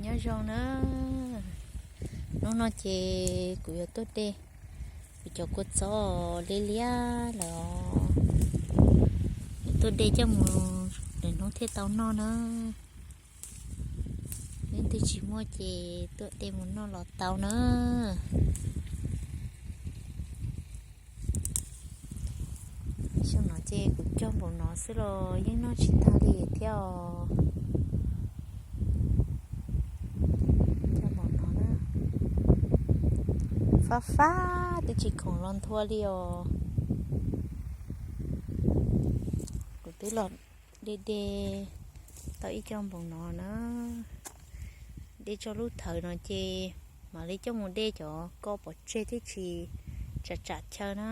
Nyob zoo na, hnub no ces kuv yuav tuaj de kuv cov kua txob liab liab lawm, tuaj de coj mus, lwm hnub thiaj tau noj na. Leej twg tsis muaj ces tuaj de mus noj los tau na. Xyoo no ces kuv cog npaum no xwb los yeej noj tsis tag li thiab os. Cog npaum no na, fab fab twb tsis khoom los nthua li os. Kuv twb los de de tau ib co npaum no na. De txog lub thawv no ces mam li coj mus de cov ko pov tseg thiaj tsis tsam tsam chaw na.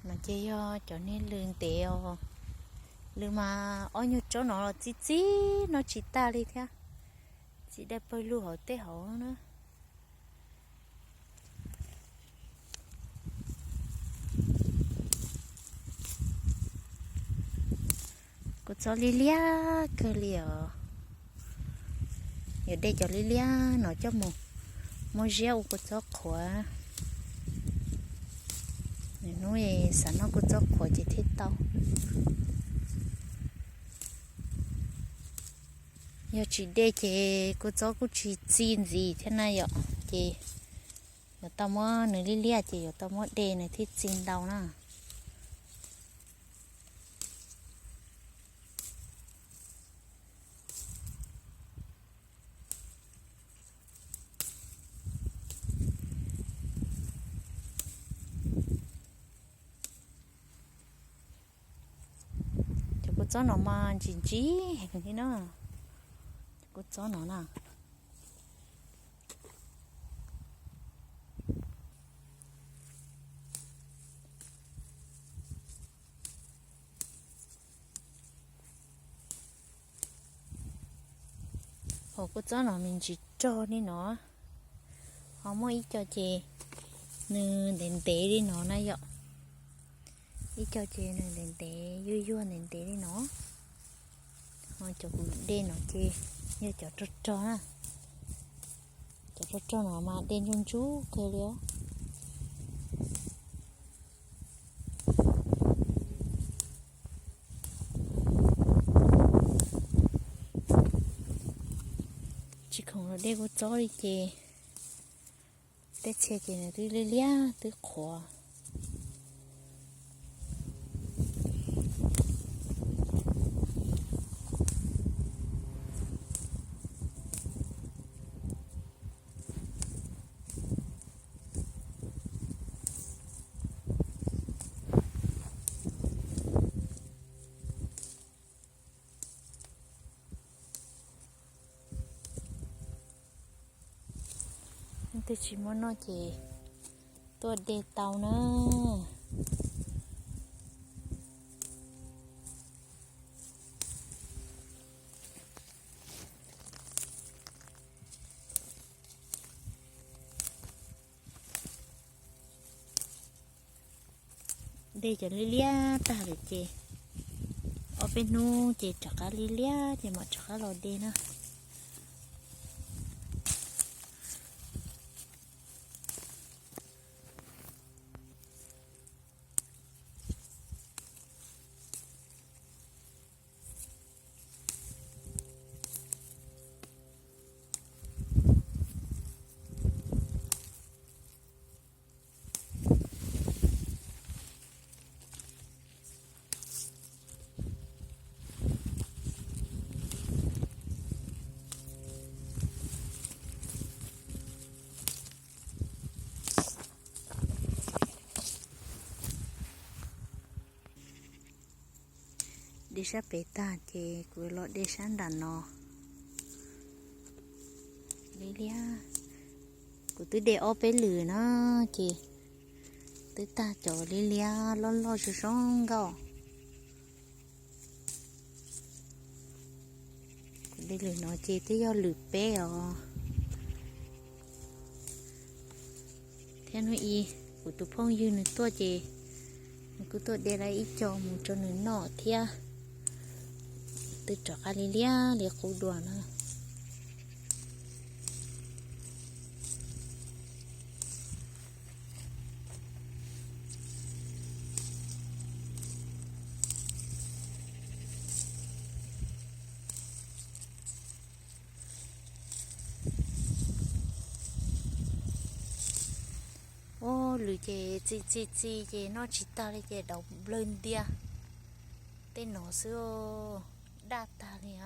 No ces yog cov niag lws ntev os, lws mas ob nyuag tsob no los txi txi noj tsis tag li thiab, txi dai pawg lug hauv tej hauv na. Kua txob liab liab kawg li os. Yuav de cov liab liab no coj mus muab ziab ua kua txob qhuav. Nws hnub xav noj kua txob qhuav ces thiaj tau. Yog tsis de ces kua txob kuj tsis txi ntxiv thiab na yom. Ces yuav tau muab nws liab liab ces yuav tau muab de nws thiaj txi ntau na. Cov kua txob no mas ntsim ntsim heev li na. Cov kua txob no na. Hauv kua txob no me ntsis rog li no, ho muaj ib co ces nws ntev ntev li no na yom. Ib co ces nws ntev ntev yuag yuag ntev ntev li no. Ho cov kuv de no ces yog cov rog rog na. Cov rog rog no mas de ntsuj ntsuj kawg li os. Tsis khoom los de kua txob li ces tej txhia ces nws twb liab liab twb qhuav. Leej twg tsis muaj noj ces tuaj de tau na. De cov liab liab tag lawm ces ob peb hnub ces rov qab liab liab ces mam rov qab los de na. De sab pem tag ces kuv los de sab nram no. Liab liab, kuv twb de ob peb lwm na ces twb tag cov liab liab loj loj zoo zoo nkauj. Lwm no ces twb yog lwm peb os. Thiab hnub ib kuv tus phooj ywg nws tuaj ces nws kuj tuaj de lawm ib co mus rau nws noj thiab. Twb rov qab li liab li qub dua na. Ub, lwm ces txi txi txi ces noj tsis tag li ces dauv nplawg ntiag. Tej no xwb, daj tag li.